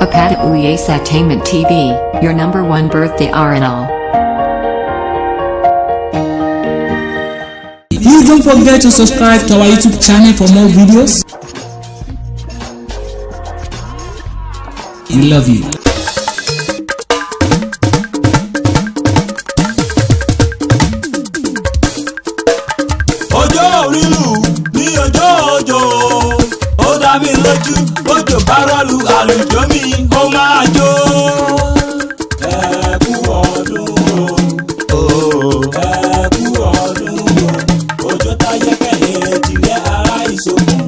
Apata Uyes Attainment TV, your number one birthday RNL. Please don't forget to subscribe to our YouTube channel for more videos. We love you. Ọjọ́ òrìlù ní ọjọ́ òjò, ó dá mi lójú, bójò bá rọ́ọ̀lù àlùjọ mi ó máa jó. Ẹ kú ọdún o, ẹ kú ọdún o, òjò táyé kẹ́hìn tìrẹ ará ìṣòkun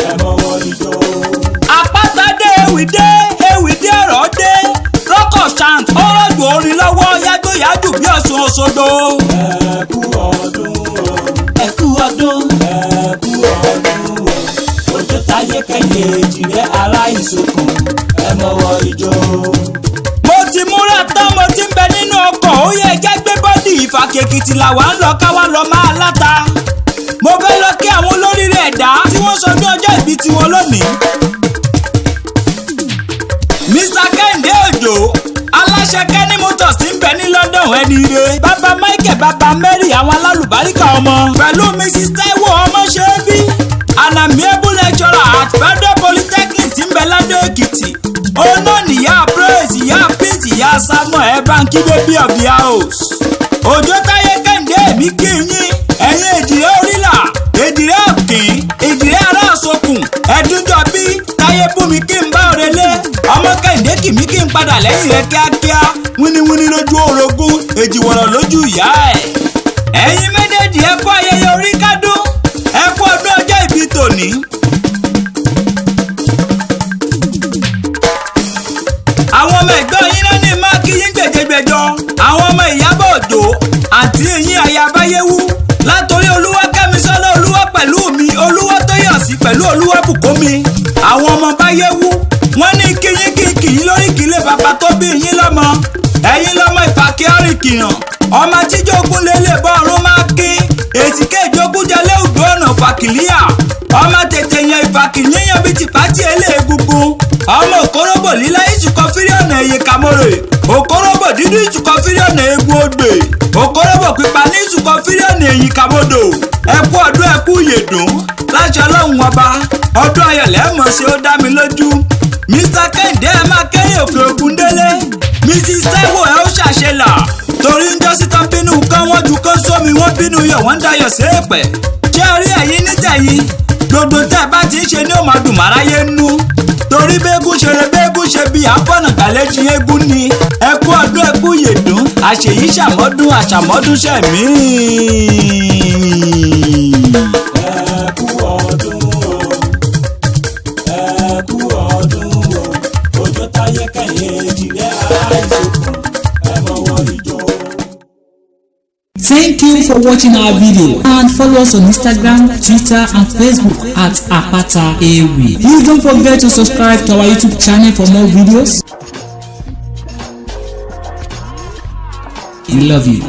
ẹ mọ́wọ́ ijó. Àpáta dé, ewì dé, ewì dé, ọ̀rọ̀ dé, rọ́kọ̀ chant ó rọ̀jò orin lọ́wọ́ yájóyájú bí Ọ̀ṣun Òṣogbo. Ẹ kú ọdún o, ẹ kú ọdún, ẹ kú ọdún o, òjò táyé kẹ́yìn tìrẹ ará ìṣòkun ẹ mọ́wọ́ ijó. Mo ti múra tán, mo ti ń bẹ nínú ọkọ̀, ó yẹ jẹ́ gbé bọ́dì Ìfàkì-Èkìtì làwa ń lọ káwá lọ máa láta. Mo fẹ́ lọ kí àwọn olóríire ẹ̀dá tí wọ́n sọdún ọjọ́ ìbí tiwọn lónìí. Mr. Kẹ́hìndé Òjò, aláṣẹ Kenny Motors tí ń bẹ ní London, ẹni ire, bàbá Michael, bàbá Mary, àwọn alálùbáríkà ọmọ, pẹ̀lú Mrs. Taiwo Ọmọṣẹ́bí, anamiable lecturer at Federal Polytechnic tí ń bẹ ládó Èkìtì. Òun náà nìyá Praise, ìyá Peace, ìyá Samuel Ebanki, baby of the house. Òjò Táyé Kẹ́hìndé, èmi kí yín, ẹ̀yin èjìrẹ́ orílà, èjìrẹ́ òkín, èjìrẹ́ ará òsokùn ẹ̀dúnjọ bí táyé bú mi kí n bá òrèlé ọmọ Kẹ́hìndé kì mí kí n padà lẹ́yìn rẹ̀ kíákíá, wíníwíní lójú orogún, èjìwọ̀rọ̀ lójú ìyá ẹ̀. Ẹ̀yin méjèèjì, ẹ kú ayẹyẹ orí kádùn, ẹ kú ọdún ọjọ́ ìbí tòní. Àwọn ọmọ ẹ̀gbọ́n yín náà ní máàkì yín gbèjègbèjọ, àwọn ọmọ Ìyábọ̀ Òjó àti yín ayabáyéwú, látòrí Olúwakẹ́misọ́lá, Olúwa pẹ̀lú mi, Olúwa Tóyọ̀sí pẹ̀lú Olúwa Bùkúnmi, àwọn ọmọ báyéwú wọ́n ní kíyín kí kìyín lórí ìkílẹ̀ bàbá tó bí yín lọ́mọ. Ẹ̀yin lọ́mọ Ìfàkì àrìkìyàn, ọmọ tíjógún lélẹ̀ bọ́ ọ̀run máa kí èsì kéjogún jẹlé ògbó ọ̀nà fàkìlíà, ọmọ tètè yan Ìfàkì yíyan bíi tìpátì eléegungun, ọmọ òkóróbò lílá ìsùkọ fíríọ̀nù ẹ̀yẹ kàmórè, òkóróbò dídú ìsùkọ fíríọ̀nù egun ogbè, òkóróbò pípa ní ìsùkọ fíríọ̀nù ẹ̀yìn kàmódò. Ẹkú ọdún, ẹkú ìyèdùn, láṣẹ Ọlọ́run ọba, ọdún ayọ̀ lẹ́mọ̀ ṣe, ó dá mi lójú. Mr. Kẹ́hìndé, ẹ máa kẹ́yìn òkè òkun délé. Mrs. Taiwo, ẹ ó ṣàṣelà, torí ń jọ́sí tán bínú kán wọ́n ju kán sómi, wọ́n bínú yọ̀, wọ́n ń dayọ̀ séèpẹ̀. Ṣé rí ẹ̀yin nítẹ̀yìn, gbogbo tẹ́ ẹ bá ti ń ṣe ní ó máa dùn máráyé nú, torí bẹ́gùn ṣeré bẹ́gùn ṣe bí àfọ̀nà gbàlejò eégún ni. Ẹ kú ọdún, ẹ kú ìyèdún, àṣèyí ṣàmọ́dún, àṣàmọ́dún ṣẹ̀mí. Ẹ kú ọdún o, ẹ kú ọdún o, òjò táyé kẹ́yìn tìrẹ ará ìṣòkun ẹ mọ́wọ́ ijó. Thank you for watching our video and follow us on Instagram, Twitter and Facebook at Apata Ewi. Please don't forget to subscribe to our YouTube channel for more videos. We love you.